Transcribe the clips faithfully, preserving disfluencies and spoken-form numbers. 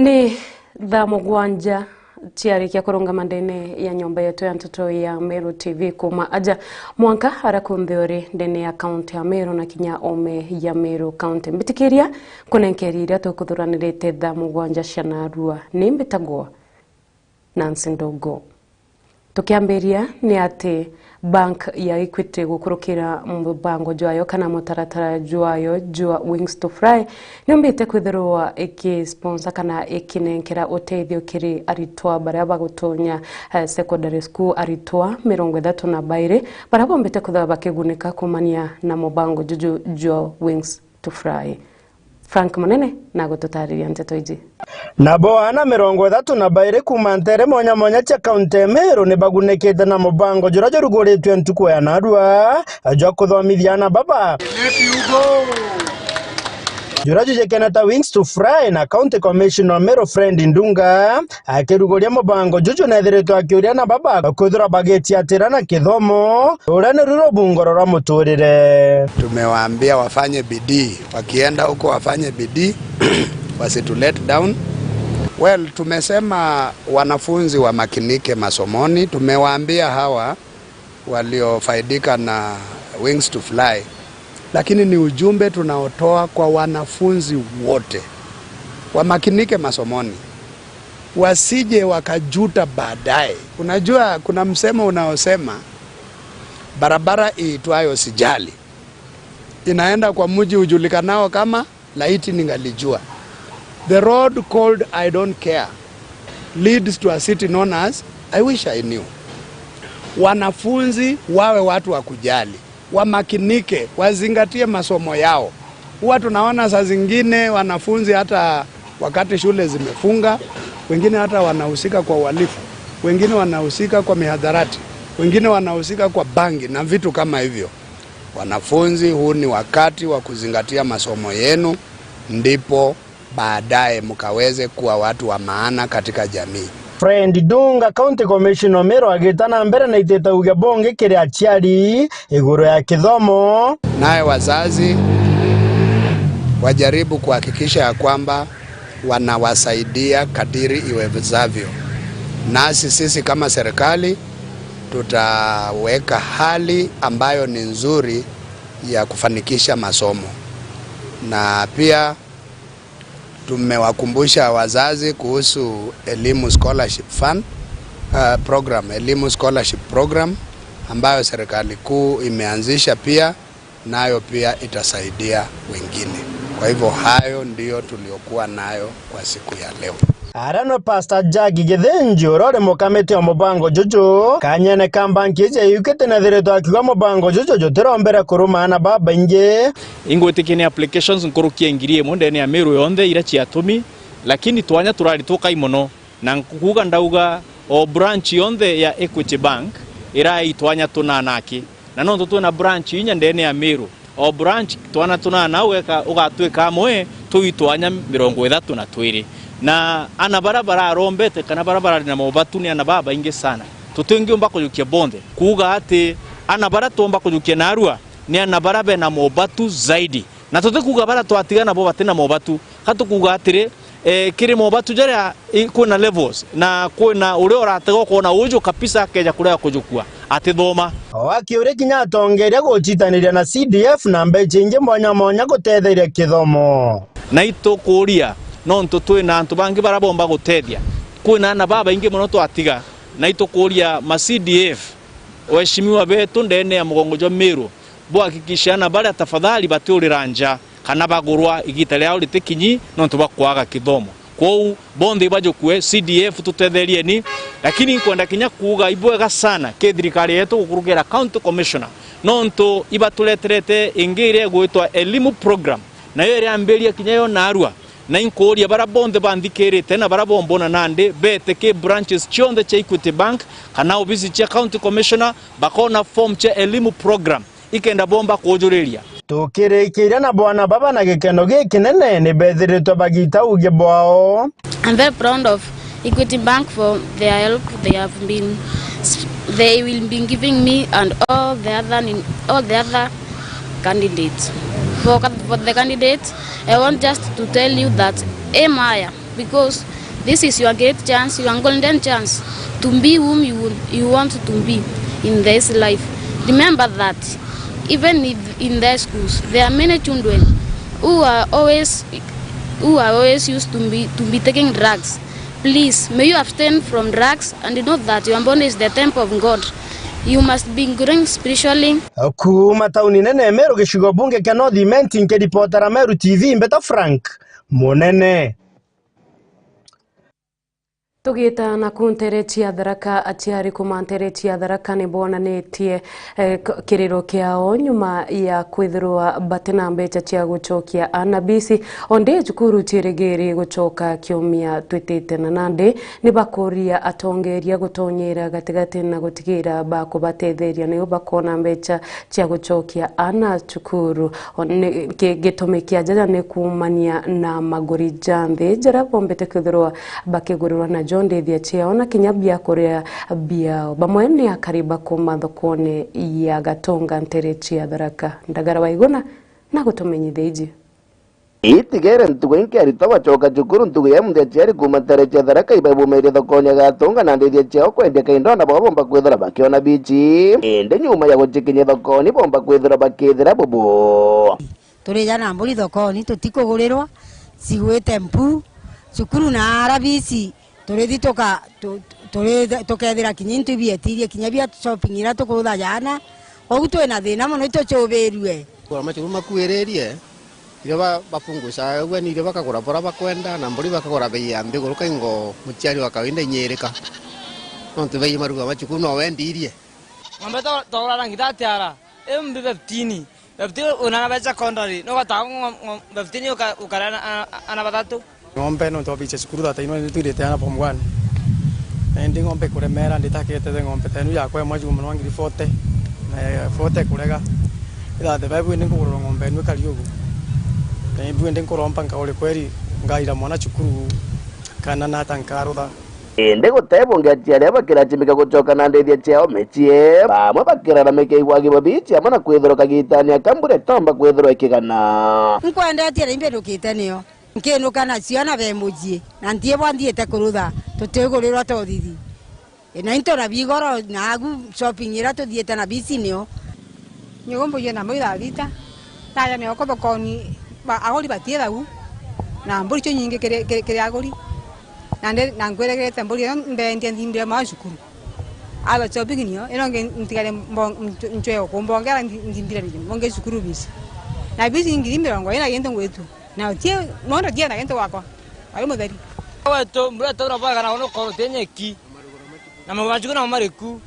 Ni thaa mugwanja ciarikia kurungama ndene ya nyomba yetu ya nteto ya Meru T V, kuma aja mwanka ara kunthe uri ndene ya kaunti ya Meru na kinya ome ya Meru County. Mbitikiria kunenkeria iria tukuthuranirite thaa mugwanja cia narua. Ni mbitagwa Nancy Ndogo. Tukiambiria ni ati bank ya Equity gukurukira mubango jwayo kana mutaratara jwayo jwa Wings to Fly niumbite kwithirwa ikisponsor kana ikinenkera utethio kiri aritwa baria bagutonya, eh, secondary school, aritwa mirongo ithatu na bairi baria bombite kwithirwa bakigunika kumania na mubango juju jwa Wings to Fly. Frank Munene na gututariria nteto iji. Nabo aana mirongo ithatu na bairi kuuma nteere mwanya mwanya cia kaunti ya Meru ni bagunikite na mubango juria juruguritwe ntuku ya narua jwa kuthomithia aana baba, juria jujikeneta Wings to Fly, na County Commissioner wa Meru Fred Ndunga akiruguria mubango juju nethiritwe akiuria aana baba kwithirwa bagitiatira na kithomo, uria niru rubungoro rwa muturire. Tumewaambia wafanye bidii, wakienda huko wafanye bidii, wasitu let down. Well, tumesema wanafunzi wamakinike masomoni. Tumewaambia hawa waliofaidika na Wings to Fly, lakini ni ujumbe tunaotoa kwa wanafunzi wote, wamakinike masomoni, wasije wakajuta baadaye. Unajua, kuna msemo unaosema barabara iitwayo Sijali inaenda kwa mji ujulikanao kama Laiti Ningalijua. The road called I Don't Care leads to a city known as I Wish I Knew. Wanafunzi wawe watu wa kujali, wamakinike, wazingatie masomo yao. Huwa tunaona saa zingine wanafunzi, hata wakati shule zimefunga, wengine hata wanahusika kwa uhalifu, wengine wanahusika kwa mihadarati, wengine wanahusika kwa bangi na vitu kama hivyo. Wanafunzi, huu ni wakati wa kuzingatia masomo yenu, ndipo baadaye mkaweze kuwa watu wa maana katika jamii. Fred Ndunga, County Commissioner wa Meru, agita na mbere na itite uge bongi kiri aciari iguru ya kithomo. Naye wazazi wajaribu kuhakikisha ya kwamba wanawasaidia kadiri iwezavyo. Nasi sisi kama serikali tutaweka hali ambayo ni nzuri ya kufanikisha masomo. Na pia tumewakumbusha wazazi kuhusu Elimu Scholarship Fund, uh, program, Elimu Scholarship Program, ambayo serikali kuu imeanzisha pia, nayo pia itasaidia wengine. Kwa hivyo hayo ndiyo tuliokuwa nayo kwa siku ya leo. Ara no Pastor Jack Githinji, uria uri mukamiti wa mubango juju. Kanyene ka banki iji ya Equity nethiritwe akiuga mubango juju jutirombere kuruma aana babaingi. Ingwitikia ni applications nkuruki ya ngiri imwe ndene ya Meru yonthe iria ciatumi, lakini twanya turari tukai mono, na nkuuga ndauga o branch yonthe ya Equity Bank irai twanya tunana aki. Na nontu twina branch inya ndene ya Meru, o branch twana tunana ugeka, ugatwika amwe tui twanya mirongo ithatu na twiri. Na ana bara bararombete kana bara barari na mobatu ni ana babaingi sana. Tutingiumba kujukia bonthe. Kuuga ati ana bara tuumba kujukia narua ni ana bara bena mobatu zaidi. Na tutikuuga bara twatiga nabo bati na mobatu. Ka tukuuga atiri, eh, kiri mobatu jaria, i, kwina levels, na kwina uria uratega ukona uju kabisa akeja kurega kujukua, atithoma. O akiuria kinya atongeria gucitaniria na C D F na mbeca ingi mwanya mwanya gutetheria kithomo. Na itukuuria, nontu twina antu bangi bara bomba gutethia. Kwina ana babaingi mono twatiga, na itukuuria ma C D F, waheshimiwa betu ndene ya mugongo jwa Meru, buhakikishe ana baria tafadhali batiurira nja kana bagurwa igita riao ritikinyi nontu bwa kwaga kithomo. Kwou bonthe ibajukue, C D F tutetherieni, lakini nkwenda kinya kuuga ibwega sana ki thirikari yetu gukurukira County Commissioner, nontu ibatureterete ingi iria igwitwa Elimu Program, nayo iriambiria kinya yo narua. Na inkuuria bara bonthe banthikirite na bara bombona nandi bete ki branches cionthe cia Equity Bank kana obisi cia County Commissioner, bakona form cia Elimu Program ikenda bomba kujuriria. Tukirikiria na bwana baba na gikeno gikinene, ni bethiritwe bagita uge bwao. I'm very proud of Equity Bank for their help they have been, they will be giving me and all the other, all the other candidates. For, for the candidates, I want just to tell you that aim higher, because This is your great chance, your golden chance to be whom you, you want to be in this life. Remember that even if in their schools, there are many children who are always who are always used to be to be taking drugs. Please, may you abstain from drugs and know that your body is the temple of God. You must be growing spiritually. Kuuma tauni nene ya Meru, gicigo bunge kia North Imenti, nkiripotera Meru T V, mbeta Frank Munene. Tugiita naku ntere cia Tharaka, aciari kuuma ntere cia Tharaka ni boonanitie, eh, k-, kiriro kiao nyuma ya kwithirwa batina mbeca cia gucokia aana bici. Ondi cukuru ciirigiri gucoka kiumia twitite, na nandi ni bakuria atongeria gutonyera gatigati na gutigira bakubatetheria niu bakoona mbeca cia gucokia aana cukuru. O-, ni, ki-, gitumi kia jaja ni kuumania na maguri ja nthi jaria bombite kwithirwa bakigurirwa najo ndithia ciao na kinya biakuria biao. Bamwe ni akari bakuuma thokone ya Gatunga ntere cia Tharaka. Ndagara wa Iguna na gutumenyithia iji. Itigere ntuku ingi aritwa bacoka cukuru ntuku ya munthi aciari kuuma ntere cia Tharaka ibabumiirie thokone ya Gatunga na ndithia ciao kwendia kaindo na bao bomba kwithirwa bakiona bici. Indi nyuma ya gucikinyia thokone bomba kwithirwa bakithira bubu. Turija na mburi thokoni, tutikugurirwa, cigwite mpu, cukuru na R B C, turithi tuka-, tu-, turi-, tukethira kinya into ibietirie, kinya bia shopping iria tukurutha jana. Kogu twina thina mono, itucubirue. Kugura macukuru makuiririe, irio ba-, bapungucaga ugwe, ni irio bakagura bura bakwenda, na mburi bakagura bei ya nthi guru, kaingo muciari wa kawaida inyirika. Nontu bei maruga macukuru no wendirie. Ng'ombe to-, togura rangi thirty ara, ii mbi fifteen. Fifteen una na beca secondary, no gataga ngo-, ngo-, fifteen uka-, ukarea ana, ana, ana bathatu. Ng'ombe nontu wabicha cukuru thirty ino nitwirite ana form one. Na indi ng'ombe ikuremera, nditakete ng'ombe ta inu yakwa imwe juma no ngiri forty, na forty kurega. Ithathe baibu indi nkugurwa ng'ombe inu ikari ugu. Na ibu indi nkuromba nkaure kweri ngaira mwana cukuru kana nata nkarutha. Indi guti bungi aciari aba bakiracimika gucoka na ndithia ciao micii, bamwe bakiraramika igwagi babici amwe na kwithirwa kagitani aka mbura itomba kwithirwa ikigana. Nkwendetie na imbidukite nio, nkinuka na ciana be mucii, na ntiibwa nthiite kurutha, tutigurirwa ta uthithi. Na into na bigoro, na agu shopping iria tuthiite na bici nio. Nyugu mbugie na mburi thaa thita, naja nio kuthokoni, ba-, aguri batiithau, na mburi cio nyingi kiri, kiri, kiri aguri. Na ndi-, na nkwirigirite mburi ino mbendie nthimbire mwana cukuru. Aba shopping nio, ino ngi ntigare mbo-, nchwe kumbongera nthi-, nthimbire nini, mbonge cukuru bici. Na bici ngiri mirongo ina gintu ngwitua. Na utie, mondo tie na gintu gwakwa. Ari mutheri. Wetu, mbura itaura bwaga na uno koro tie nyeki. Na maguru ma cukuru namo mari ku.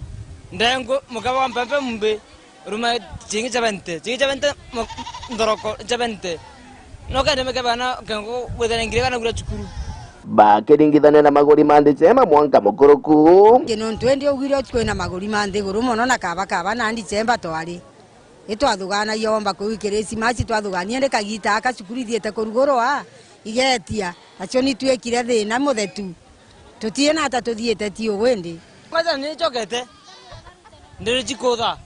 Ndengu, mukebe wa mpempe mumbi, urume ciringi seventy. Ciringi seventy, mu-, nthoroko seventy. No kende mukebe na kengo gwithana ngire kana gura cukuru. Bakiringithania na maguri ma nthi cema mwanka mukuruku. Ngi nontu indi ugwire kwina maguri ma nthiguru mono na kaba kaba na ndi cemba twari. Itwathuganagia womba kuu Kirisimasi, twathugania indi kagiita aka cukuru ithiite kurugurwa, igeetia. Nacio nitwikire thina muthetu. Tutiina ata tuthiite ti ugu indi. Kwanza ni ncokete. Ndiri cikutha.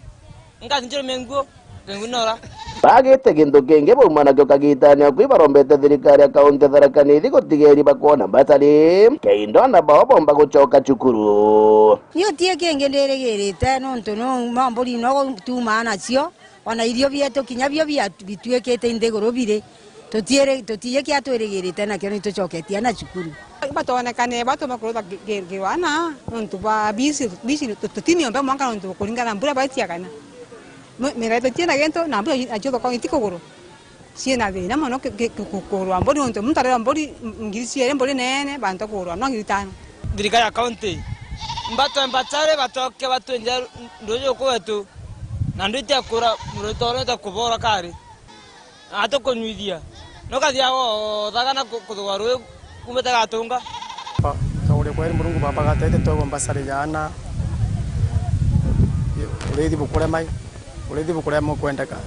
Ngathi ncirumie nguo, nguo nora. Bagite gintu kingi bauma nakio kagitani aku ibarombete thirikari ya kaunti ya Tharaka Nithi gutigeri bakwona mbasari. Keindo ana bao bomba gucoka cukuru. Ni utie kingi ndirigirite nontu no, no mburi no tumaa nacio, ona irio bietu kinya bio bia-, bituikite inthiguru biri. Tutiiri-, tutiiji kia twirigirite nakio ni tucoketie ana cukuru. Batonekane, batuma kurutha gi-, gi-, girwana nontu bwa bisi, bisi tu-, tutimiombe mwanka nontu kuringana na mbura baitiagana. Mi-, mira tutie na gintu, na mbura nacio thokoni itikugurwa. Ciina thina mono ki-, ki-, ki-, ku-, kugurwa mburi, nontu muntu arera mburi, m-, ngiri ciiri mburi neene, bantu kugurwa no ngiri itano. Thirikari ya kaunti, mbatwe mbacare, bacoke batwinje nduju kwetu, na ndu itekura, murutoro itekubora kari, na atukunyuithia. No kathia gothaga na ku-, kuthugwa rui kumite Gatunga. Kauri kweri Murungu baba gatete twegwa mbasari jaana, urithi bukurema. Urithi bukuria mukwendeka.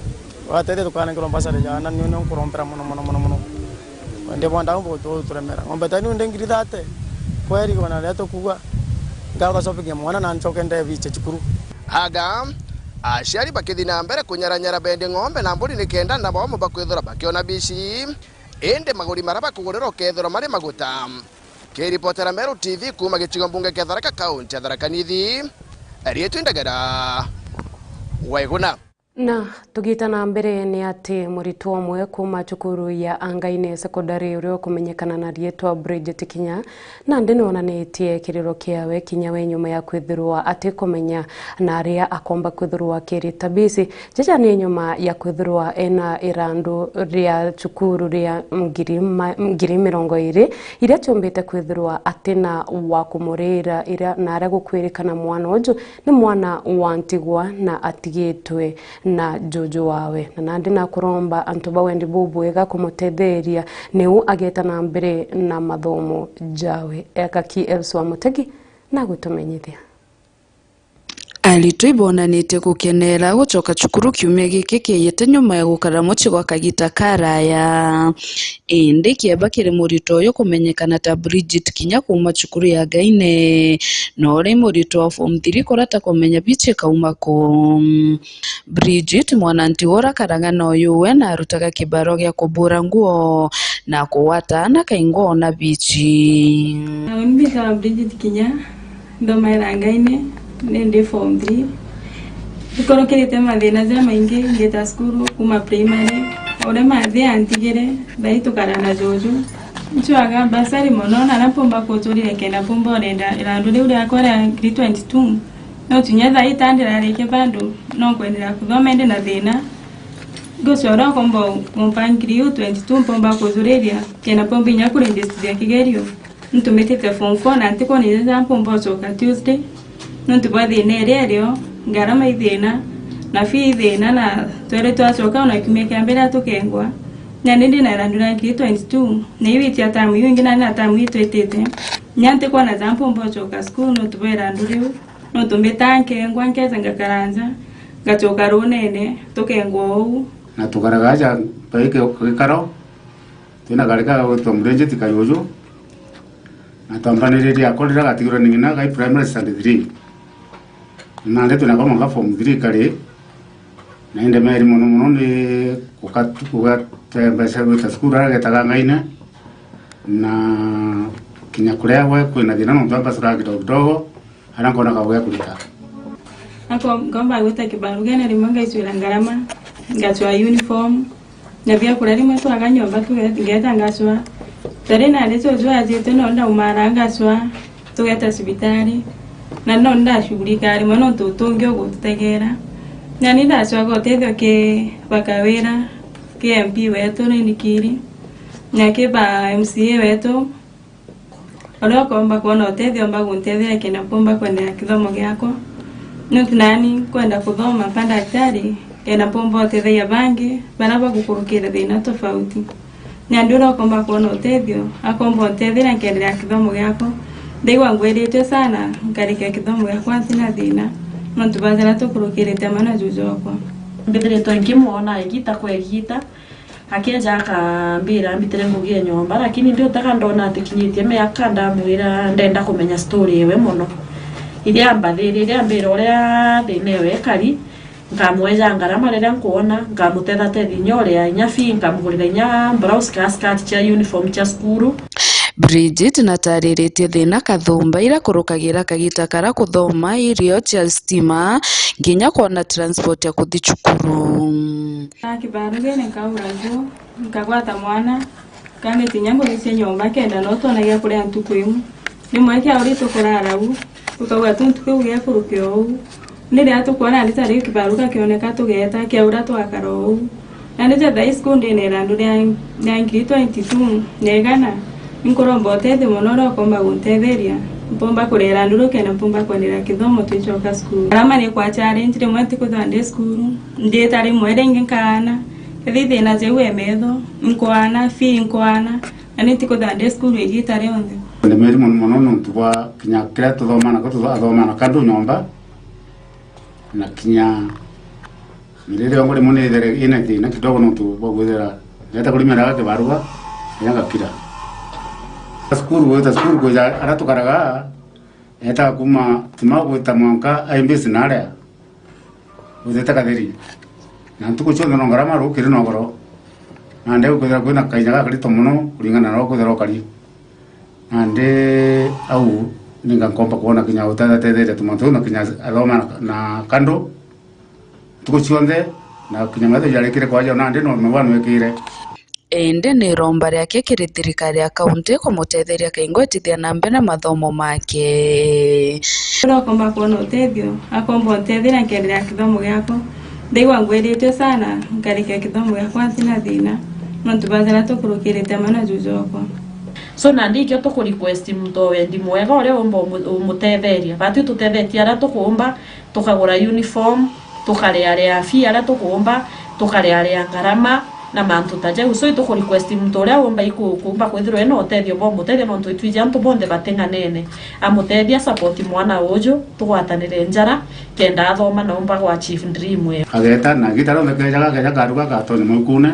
Wateethia tukanenkerwa mbasari jaana, niu nio nkurombera mono, mono, mono, mono. Wendi bwa ndau buturemera. Ng'ombe ta niu ndi ngiri thate. Kweri, ona riria tukuuga, ngathoca shopping ya mwana na ncoke ndebiche cukuru. Aga, aciari bakithi na mbere kunyaranyara bendi ng'ombe na mburi nikenda na bomo bakwithirwa bakiona bici. Indi maguri maria bakugurira ukethirwa mari maguta. Kiripotera Meru T V kuuma gicigo mbunge kia Tharaka, kaunti ya Tharaka Nithi, riitwa Ndagara Waiguna. Na tugita na mbere, ni ati muritwa umwe kuuma cukuru ya Angaine Secondary uria ukumenyekana na riitwa Bridget Kinya, nandi nonanitie kiriro kiawe kinya we nyuma ya kwithirwa atikumenya na aria akomba kwithirwa akirita bisi. Jaja ni nyuma ya kwithirwa ena irandu ria cukuru ria ngiri ma-, ngiri mirongo iri, iria ciumbite kwithirwa atina wa kumurira, iria, na aria gukwirikana mwana uju ni mwana wa ntigwa na atigitwe na juju wawe. Na nandi nakuromba antu ba wendi bubwega kumutetheria, niu ageta na mbere na mathomo jawe. Ekaki Elsu wa Mutegi na gutumenyithia. Aritwa ibonanitie gukenera gucoka cukuru kiumia giki kiiyite nyuma ya gukara mucii gwa kagita karaya. Indi kieba kiri muritwa uyu kumenyekana ta Bridget Kinya kuuma cukuru ya Ngaine, na uria i muritwa wa form three kuria atakumenya bichi kauma ku. Bridget, mwana ntigwa uria akaraga na uyu we, na arutaga kibarua gia kubura nguo na kugwata aana kaingi ona bichi. Uni mbitawa Bridget Kinya, nthomaira Ngaine, ni ndi form three. Ikorokirite mathina jamaingi ngita cukuru kuuma primary, uria mathi antigire, thai tukara na juju. Ncwaga bursary mono, na aria mpumba kuturire kenda mpumba urenda irandu riu riakwa ria ngiri twenty-two. No kinya thaa ii ta ndirarikia bado, no nkwenderea kuthoma indi na thina. Ngwicua uria ukomba kumpa ngiri iu twenty-two mpomba kujuriria, kenda mpomba inya kuregistrithia kigerio. Ntumitite form four na ntikwona inya ja mpomba ucoka Tuesday. Nontu bwa thina iria irio, ngarama i thina, na fee i thina, na tweri twacoka ona kiumia kia mbere tukengwa. Nandi ndina irandu ria ngiri twenty-two, na iu itia tamu iu ingi nandi na tamu itwitite. Nya ntikwona ja mpomba ucoka cukuru nontu bwa irandu riu. Nontu mbitaa nkengwa, nkeja ngakara nja, ngacoka runene, tukengwa uu. Na tukaraga aja bai gi-, gikaro, twina gari ga gwitwa Mrenjeti Kajuju, na twambaniririe ako riria gatigirwe ni ng'ina gai primary standard three. Nandi twina ko mwanka form three kari, na indemeri mono mono ni guka-, gugatembesha gwita cukuru aria getaga Ngaine, na kinya kuria gwe kwina thina nontu ambasura kidogo kidogo, aria nkona kau gia kurita. Ako ngomba gwita kibarugene rimwe ngaicwira ngarama, ngacwa uniform, na biakuria rimwe twaga nyomba tuge-, ngeta ngacwa. Tari nandi cucu ajite no ndaumara ngacwa, tugeta cibitari, na no ndashughulika rimwe nontu utungi ugututegera. Nani ndacwaga utethio ki bakawira, ki M P wetu Rini Kiri, na ki ba M C A wetu, uria ukomba kwona utethio mba guntethia kenda mpumba kwenderea kithomo giakwa. Nontu nani nkwenda kuthoma mpa ndaktari, kenda mpumba utetheria bangi baria bagukurukira thina tofauti. Nandi uria ukomba kwona utethio, akomba untetheria nkenderea kithomo giakwa. Ndaigua ngwiritue sana, nkarikia kithomo giakwa ntina thina, nontu ba jaria tukurukirite amwe na juju okwa. Mbithiritwe nkimwona igita kwa igita, akeja akambira mbitire ngugi ya nyomba, lakini ndi utega ndona atikinyitie miaka, ndamwira ndenda kumenya story ewe mono. Iria ambathiririe ambira uria thina ewe ekari, nkamweja ngarama riria nkwona, nkamutethatethi inya uria inya fee, nkamugurira inya blouse ka skirt cia uniform cia cukuru. Bridget natariritie thina kathumba ira kurukagira kagita kara kuthoma, irio cia stima, nginya kwona transport ya kuthi cukuru. Na kibarugene nkaura nju, nkagwata mwana, kambitinya ngugi cia nyomba kenda no twona gia kuria ntuku imu. Rimwe kia uri tukurara u, tukauga tu ntuku iu gia kurukia uu. Ni riria tukwona nandi ta riu kibaruga kioneka tugeta, kiaura twakara uu. Nandi ja thaa ii cukuru ndina irandu ria, ria ngiri twenty-two na igana, inkuromba utethio mono uria ukomba guntetheria, mpumba kuria irandu riu kenda mpumba kwenderea kithomo twicoka cukuru. Arama ni kwa challenge, rimwe ntikwithirwa ndi cukuru, ndiita rimwe ringi nkaana, kethi thina jau e metho, inkwana, fee inkwana, na ni ntikwithirwa ndi cukuru igita rionthe. Ndemeri mono mono nontu bwa kinya kiria tuthoma nako, tutho-, athoma na kandu nyomba, na kinya mirire yongo rimwe ni ithere ina thina kidogo nontu bwa kwithira ndeta kurimira kibaruga, inya ngakira. Cukuru, gwita cukuru kwija aria tukaraga, etaga kuma Timau gwita mwanka Aimbisi na aria. Withite katheri. Na ntuku cionthe no ngarama rukiri na ugoro. Na ndeu kwithira kwina kaija gakarito mono kuringana na uria kwithira ukari. Nandi au ninga nkomba kwona kinya utethetetheria tumantu tuu na kinya athoma na, na kando ntuku cionthe, na kinya metho jarikire kwaja nandi no migwa nwikire. Indi ni iromba riake kiri thirikari ya kaunti kumutetheria kaingwetithia na mbere mathomo make. Uria ukomba kwona utethio, akomba untetheria nkenderea kithomo giakwa. Ndaigua ngwiritue sana, nkarikia kithomo giakwa ntina thina, nontu bathera tukurukirite mono juju okwa. So nandi ikio tuku request muntu o wendi mwega uria umba umu-, umutetheria. Batwi tutethetie aria tukuumba, tukagura uniform, tukariaria fee aria tukuumba, tukariaria ngarama na mantu ta jau. So ituku request muntu uria umba iku-, kuumba kwithirwa ena utethio bwa umutethia, nontu itwiji antu bonthe bating'anene. Amutethia support mwana uju, tugwatanire njara, kenda athoma na umba gwa achieve dream ewe. Ageta na gita rionthe kejaga, keja karuga gatonya maukune,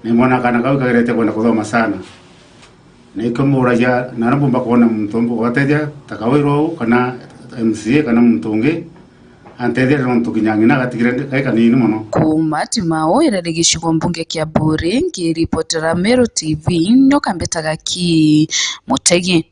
nimwona kana kau kagerete kwenda kuthoma sana. Nikio muragia, na aria mbumba kwona muntu umba kubatethia, ta Kawira uu, kana M C A, kana muntu ungi, antetheria nontu kinya ng'ina agatigire ndi-, kai kanini mono. Kuuma Timau, ira ri gicigo mbunge kia Buuri, nkiripotera Meru T V, nyoka mbitaga ki Mutegi.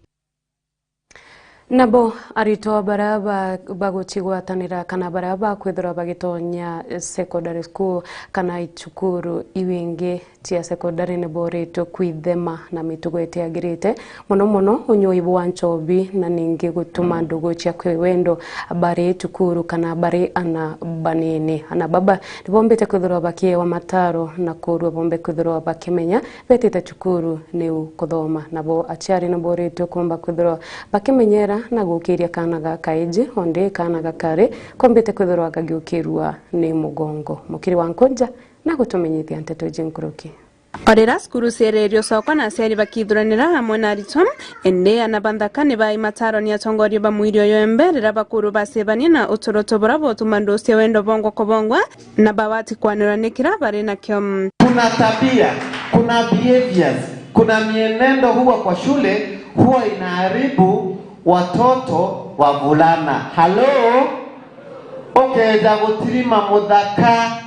Nabo aritwa baria ba-, bagucigwatanira kana baria bakwithirwa bagitonya secondary school kana icukuru iu ingi cia secondary ni boritwe kwithema na mitugo itiagirite, mono mono unyui bwa nchobi na ningi gutuma ndugu cia kiwendo bari cukuru kana bari ana banini. Ana baba ni bombite kwithirwa bakiewa mataro na kurua bombe kwithirwa bakimenya betite cukuru niu kuthoma. Nabo aciari ni boritwe kumba kwithirwa bakimenyera na gukiria kaana ga kaiji, ondi kaana ga kari kombite kwithirwa gagiukirua ni mugongo. Mukiri wa Nkunja na gutumenyithia nteto iji nkuruki. O riria cukuru ciererio cokwa na aciari bakithuranira amwe na aritwa, indi ana ba nthaka ni bai mataro ni atongoria ba mwiri uyu embe riria bakuru bacebania na utoroto buria butuma nducia wendo bongwa kubongwa na bawati kwanirwa ni kiria bari nakio. Kuna tabia, kuna behaviors, kuna mienendo huwa kwa shule huwa inaharibu watoto wavulana. Halo? Ukeja gutirima muthaka,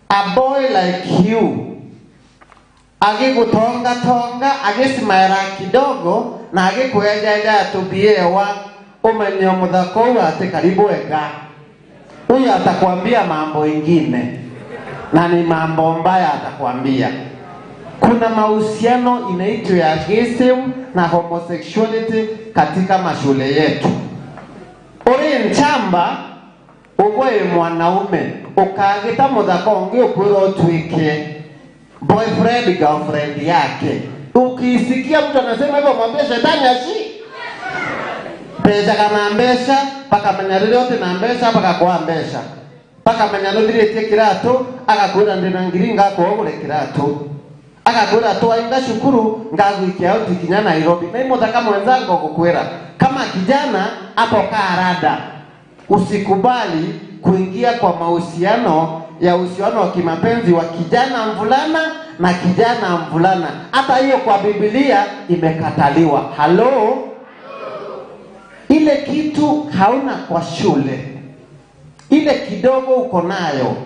a boy like you, agigutongatonga, agismaira kidogo, na agikwejaja tubiewa, umenye muthaka uu ati karibu ega. Huyu atakwambia mambo ingine, na ni mambo mbaya atakwambia. Kuna mahusiano inaitwa ya gayism na homosexuality katika mashule yetu. Uri nchamba, ugwe wi mwanaume, ukagita muthaka ungi ukwira utuike boyfriend, girlfriend yake. Ukisikia mtu anasema hivyo, mwambie shetani aci. Mbecaga na mbeca, bakamenya riria uti na mbeca, bagakwaa mbeca. Bakamenya nuthiritie kiratu, agakwira ndina ngiri, ngakwaa ugure kiratu. Agakwira twainga cukuru, ngagwikia out kinya Nairobi. Na i muthaka mwenzangu gukwira, kama kijana, hapo kaa rada. Usikubali kuingia kwa mahusiano ya uhusiano wa kimapenzi wa kijana mvulana na kijana mvulana. Hata hiyo kwa Biblia imekataliwa. Halo? Ile kitu hauna kwa shule, ile kidogo uko nayo,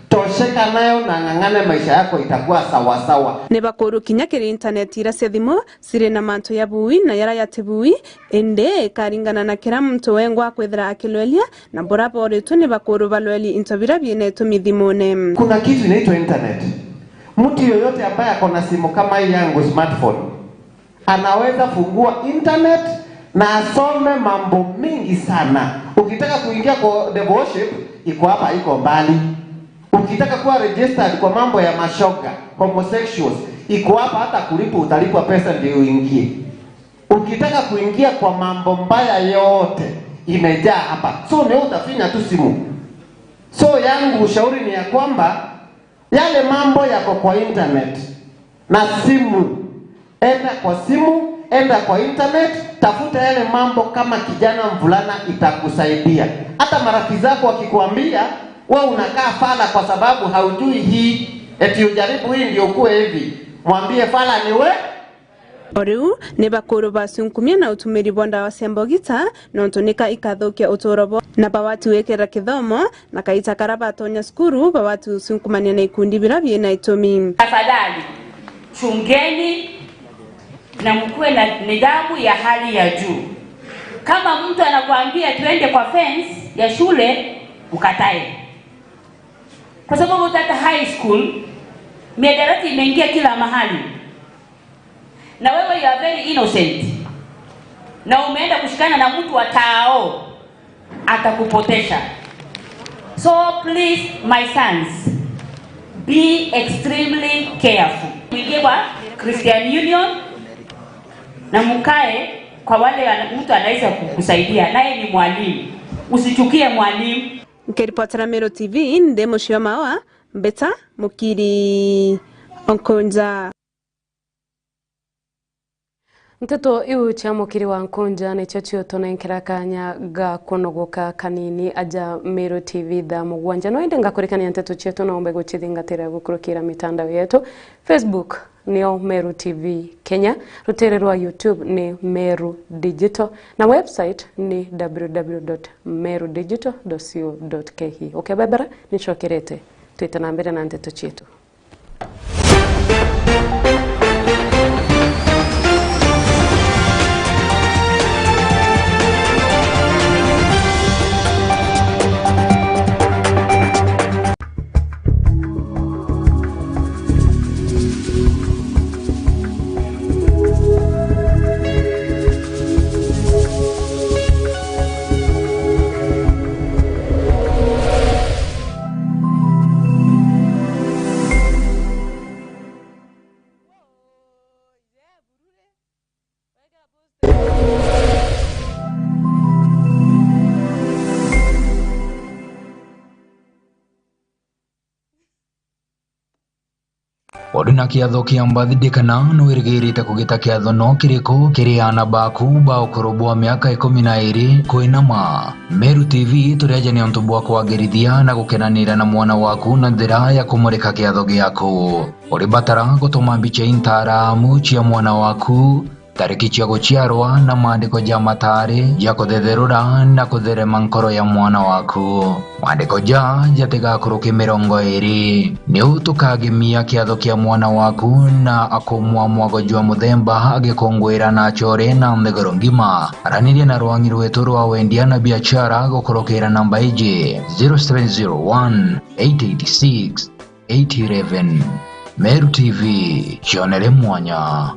tosheka nayo na ng'ang'ane, maisha yako itakuwa sawasawa. Ni bakuru kinya kiri intaneti iria cia thimu ciri na mantu ya bui na yaria yati bui, indi ikaringana na kiria muntu wengwa akwithira akilwelia, na buria boritwe ni bakuru balweli into biria biina itumi thimune. Kuna kitu inaitwa internet. Mtu yoyote ambaye ako na simu kama hii yangu, smartphone, anaweza fungua internet na asome mambo mingi sana. Ukitaka kuingia kwa devoship, iko hapa, iko mbali. Ukitaka kuwa registered kwa mambo ya mashoga, homosexuals, iko hapa, hata kulipwa, utalipwa pesa ndio uingie. Ukitaka kuingia kwa mambo mbaya yote, imejaa hapa. So ni wewe utafinya tu simu. So yangu ushauri ni ya kwamba yale mambo yako kwa internet na simu, enda kwa simu, enda kwa internet, tafuta yale mambo kama kijana mvulana, itakusaidia. Hata marafiki zako wakikuambia, wewe unakaa fala kwa sababu haujui hii, eti ujaribu hii ndio ukue hivi. Mwambie fala ni we. O riu, ni bakuru bacunkumia na utumiri bwa ndawa cia mbogita, nontu nika ikathukia uturo bwao, na bawati gwikira kithomo, na kaita karia batonya cukuru, bawati gucunkumania na ikundi biria biina itumi. Tafadhali, chungeni Na mkuwe na nidhamu ya hali ya juu. Kama mtu anakuambia tuende kwa fence ya shule, ukatae. Kwa sababu hata high school, miadarati imeingia kila mahali. Na wewe, you are very innocent. Na umeenda kushikana na mtu wa tao, atakupotesha. So please, my sons, be extremely careful. Mwingie kwa Christian Union na mkae kwa wale ana-, mtu anaweza kukusaidia, naye ni mwalimu. Usichukie mwalimu. Nkiripotera Meru T V, ndi Mucio Maua, mbita Mukiri Onkunja. Nteto iu cia Mukiri wa Nkunja nicio ciutunenkera kanya ga kunogoka kanini aja Meru T V thaa mugwanja. No indi ngakurikania nteto cietu no umbe gucithingatira gukurukira mitandao yetu. Facebook nio Meru T V Kenya, rutere rwa YouTube ni Meru Digital, na website ni w w w dot meru digital dot co dot k e. Ukebebera, nicokerete. Twite na mbere na nteto cietu. Uri na kiatho kia birthday kana nwirigirite kugita kiatho no kiriku kiri aana baku ba ukuru bwa miaka ikumi na iri kwinama? Meru T V turi aja ni untu bwa kwagirithia na gukenanira na mwana waku na njira ya kumurika kiatho giaku. Uri batara gutuma mbica intaramu cia mwana waku, tariki cia guciarwa na maandiko ja matari ja kuthetherura na kutherema nkoro ya mwana waku. Maandiko ja jatigakuruke mirongo iri. Niu tukagemia kiatho kia mwana waku na akumwa mwago jwa muthemba agikungwira na achore na nthiguru ngima. Araniria na rwangi rwetu rwa wendia na biachara gukurukira namba iji, zero seven zero one, eight eight six, eight eleven. Meru T V, cionere mwanya.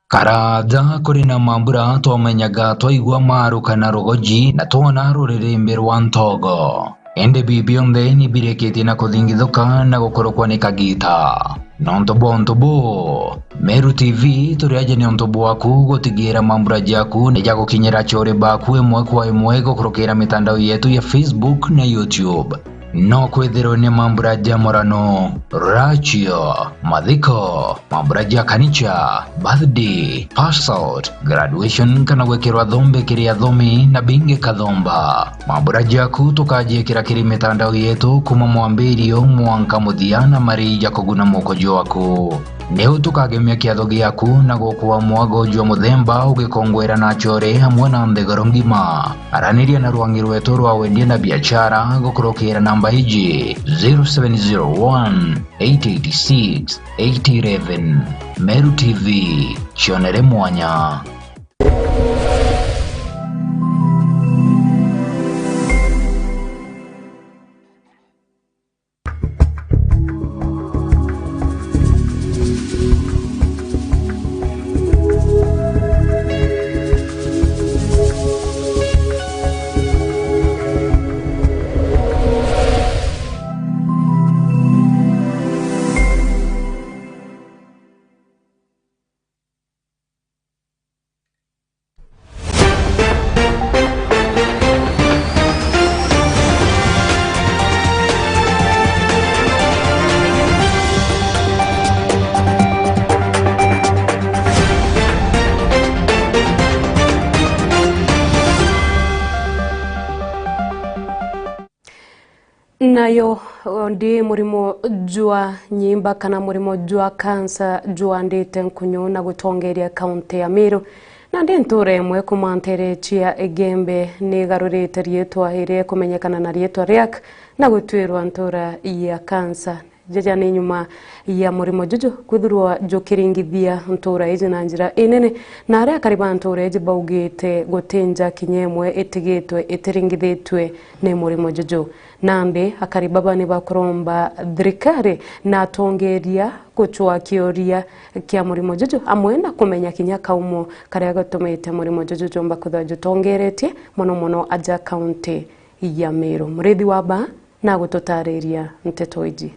Karaja kuri na mambura twamenyaga twaigua maruka na rugoji na twona ruririmbi rwa ntogo. Indi bi bionthe ni birikitie na kuthingithuka na gukurukwa ni kagita. Nontu bwa untu buu, Meru T V turi aja ni untu bwaku gutigira mambura jaku ni jagukinyira achore baku imwe kwa imwe gukurukira mitandao yetu ya Facebook na YouTube. No kwithirwe ni mambura ja murano, rachio, mathiko, mambura ja kanicha, birthday, pass out, graduation kana gwikirwa thombe kiri athomi na bingi kathomba. Mambura jaku tukajiikira kiri mitandao yetu kuma mwambirio mwanka muthia na marii ja kuguna moko jwaku. Niu tukagemia kiatho giaku na gukua mwago jwa muthemba ugikongwera na achore amwe na nthiguru ngima. Araniria na rwangi rwetu rwa wendia na biachara gukurukira namba iji, zero seven zero one, eight eight six, eight eleven. Meru T V, cionere mwanya. Nayo ndi murimo jwa nyimba kana murimo jwa kansa jwandite nkunyu na gutongeria kaunti ya Meru, na Nandi ntuura imwe kuuma nteere cia Igembe nigarurite riitwa iria ikumenyekana na riitwa Riak na gutwirwa ntuura ya Kansa. Jaja ni nyuma ya murimo juju kwithirwa jukiringithia ntuura iji na njira inene, na aria akari ba ntuura iji baugite guti nja kinya imwe itigitwe itiringithitue ni murimo juju. Nandi akari baba ni bakuromba thirikari na atongeria gucwaa kiuria kia murimo juju, amwe na kumenya kinya kaumo karia gatumite murimo juju jumba kwithirwa jutongeretie, mono mono aja kaunti ya Meru. Murithi wa Baa na gututariria nteto iji.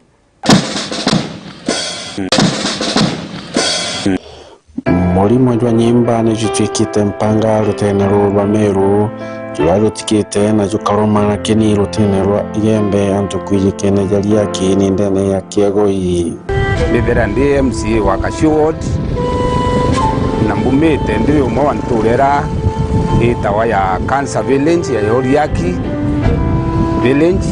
Murimo jwa nyimba ni jutuikite mpanga ruteene ruu rwa Meru, juria rutikite na jukarumana kini ruteene rwa Igembe, antu kwijikene ja Riaki ni ndene ya Kiegoi. Ndithira ndi M C A wa Kasio Ward, na mbumite ndiri umwe wa ntuura iria itawa ya Kansa Village, ya Riaki Village.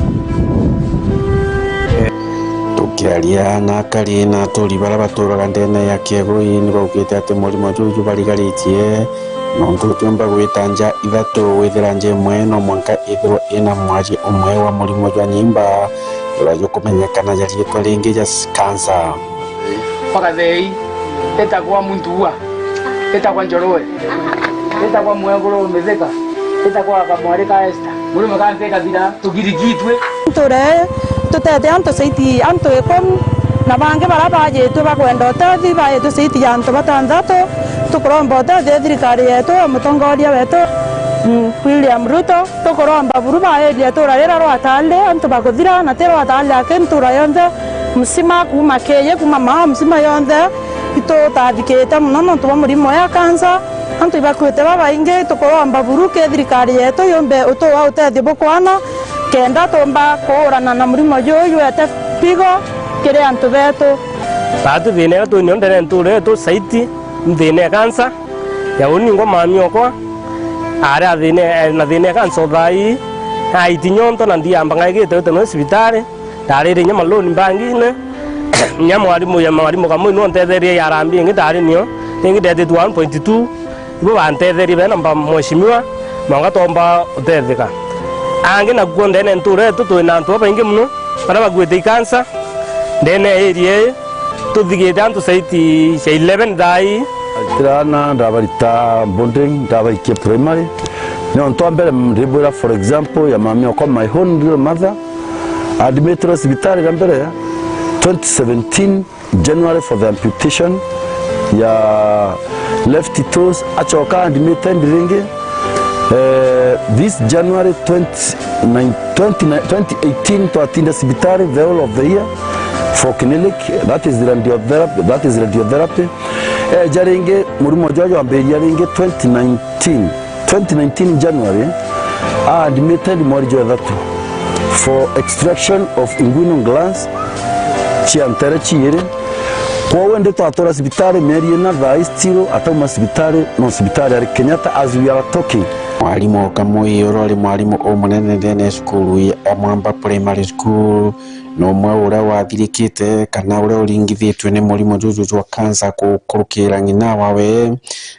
Tukiaria na akari na aturi baria baturaga ndene ya Kiegoi, ni baugite ati murimo juju jubarigaritie, nontu utiumba gwita nja ithatu withira nja imwe no mwanka ithirwe ina mwaria umwe wa murimo jwa nyimba, juria jukumenyekana ja riitwa ringi ja s-, kansa. Mpaka thaa ii, itagwa Muntuua, itagwa Njoroe, itagwa Mweguru Mithika, itagwa Kamwari ka Esther. Murimo kansa ikathira, tugirigitwe. Nture tutete antu saiti antu ikumi, na bangi baria bajitwe bakwenda utethi, bajitwe saiti ya antu batanthatu. Tukuromba utethi thirikari yetu, mutongoria wetu, mm, William Ruto. Tukuromba buru baeria itura riria rwatande antu bakuthira, na ti rwatande aki, ntura yonthe msima, kuuma Keye, kuuma Maa msima yonthe, itutathikite mono nontu bwa murimo ya kansa. Antu ibakuite babaingi, tukuromba buru ki thirikari yetu yumbe utua utethio bukwana, kenda tumba kuurana na murimo juju jwete pigo kiri antu betu. Baatu thina iria twinio ndene ntura yetu saiti, nthina ya kansa ya uni ngwa mami okwa, ari athina, na thina ya kansa o thaa ii, aiti nyonto na ndiamba ngaigite wite no cibitari. Ndarire inya maloni mbangine, inya mwarimu ya mwarimu kamwe no ntetherie ya arambi ingi ndari nio, ingi ndetitwe one point two, ibo bantetherie bena mba mheshimiwa, mwanka tomba utetheka. Angi nakuo ndene ntura yetu twina antu babaingi mono, baria bakuite ikansa, ndene ya area ii, tuthigite antu saiti cia eleven thaa ii. Tirana ndabarita boarding, ndabaikia primary. Nio ntu wa mbere ndibwira, for example, ya mami okwa, my own real mother, admitted hospitali ria mbere twenty seventeen January for the amputation ya left toes, acoka admitted ringi, eh, this January twenty nine, twenty nine, twenty eighteen, twatinda cibitari the whole of the year for clinic, that is radiotherapy, that is radiotherapy. Eja ringi, murimo jwa jwambiria ringi twenty nineteen. Twenty nineteen January, a admitted mweri jwa ithatu for extraction of inguinal glands cia ntere ciiri. Kwou indi twatura cibitari mieri ina, thaa ii still atauma cibitari, no cibitari ari Kenyatta as we are talking. Mwarimu Kamui, uria uri mwarimu umunene ndene ya cukuru ya Mwamba Primary School, na umwe uria wathirikite kana uria uringithitue ni murimo juju jwa kansa gukurukira ng'ina wawe,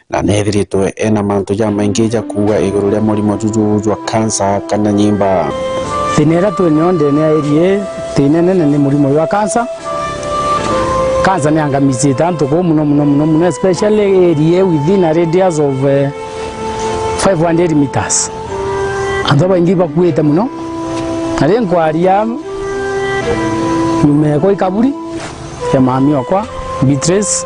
na nethiritwe ena mantu jamaingi ja kuuga iguru ria murimo juju jwa kansa kana nyimba. Thina iria twinio ndene ya area ii, thina inene ni murimo jwa kansa. Kansa ni angamicite antu kuu muno, muno, muno, muno, especially area within a radius of, eh, five hundred meters. Antu babaingi bakuite muno. Na ri nkwaria nyuma ekwa ikaburi ya mami okwa, Beatrice.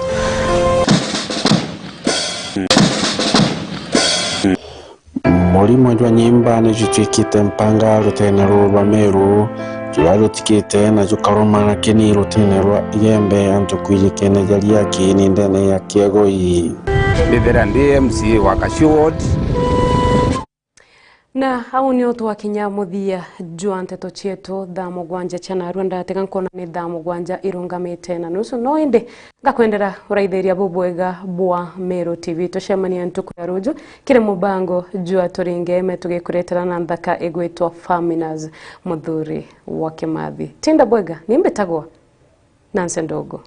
Murimo jwa nyimba ni jutuikite mpanga rutene ruru rwa Meru, juria rutikite na jukarumana kini rutene rwa Igembe, antu kwijikene ja Riaki ni ndene ya Kiegoi. Ndithira ndi M C A wa Kasio Ward. Na au nio twakinya muthia jwa nteto cietu thaa mugwanja cia narua. Ndatega nkona ni thaa mugwanja irungamite na nusu, no indi ngakwendera uraithiria bubwega bwa Meru T V. Tucemanie ntuku ya ruju kiri mubango jwa Turinge Eme, tugikuretera na nthaka igwitwa Faminas Muthuri wa Kimathi. Tinda bwega, ni mbitagwa Nancy Ndogo.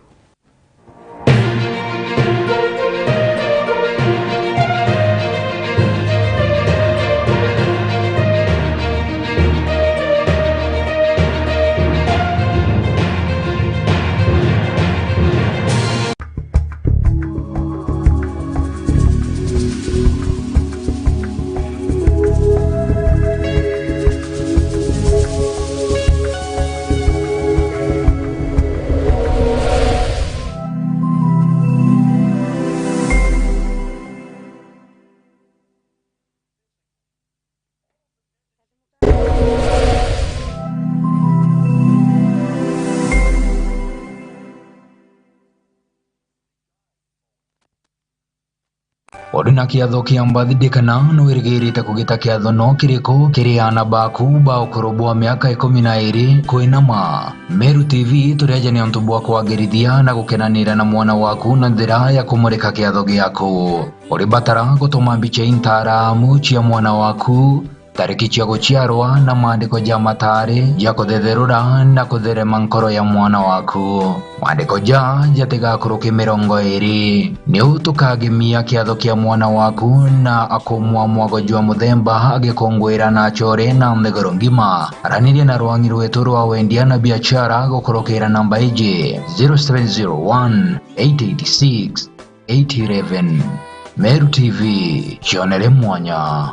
Na kiatho kia mbathi ndikana nwirigirite kugita kiatho no kiriku kiri aana baku ba ukuru bwa miaka ikumi na iri kwinama. Meru T V turi aja ni untu bwa kwagirithia na gukenanira na mwana waku na njira ya kumurika kiatho giaku. Uribatara gutuma mbicha intaramu cia mwana waku, tariki cia guciarwa na maandiko ja matari ja kuthetherura na kutherema nkoro ya mwana waku. Maandiko ja jatigakuruke mirongo iri. Niu tukagemia kiatho kia mwana waku na akumwa mwago jwa muthemba agikunguira na achore na nthiguru ngima. Araniria na rwangi rwetu rwa wendia na biachara gukurukira namba iji, zero seven zero one, eight eight six, eight eleven. Meru T V, cionere mwanya.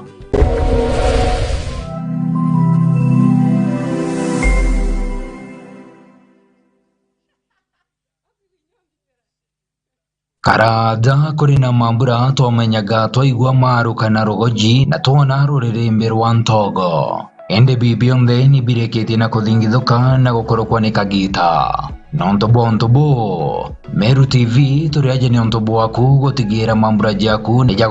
Karaja kuri na mambura twamenyaga twaigua maruka na rugoji na twona ruririmbi rwa ntogo. Indi bibi bionthe ni birikitie na kuthingithuka na gukurukwa ni kagita. Nontu bwa untu buu, Meru T V turi aja ni untu bwaku gutigira mambura jaku ni ja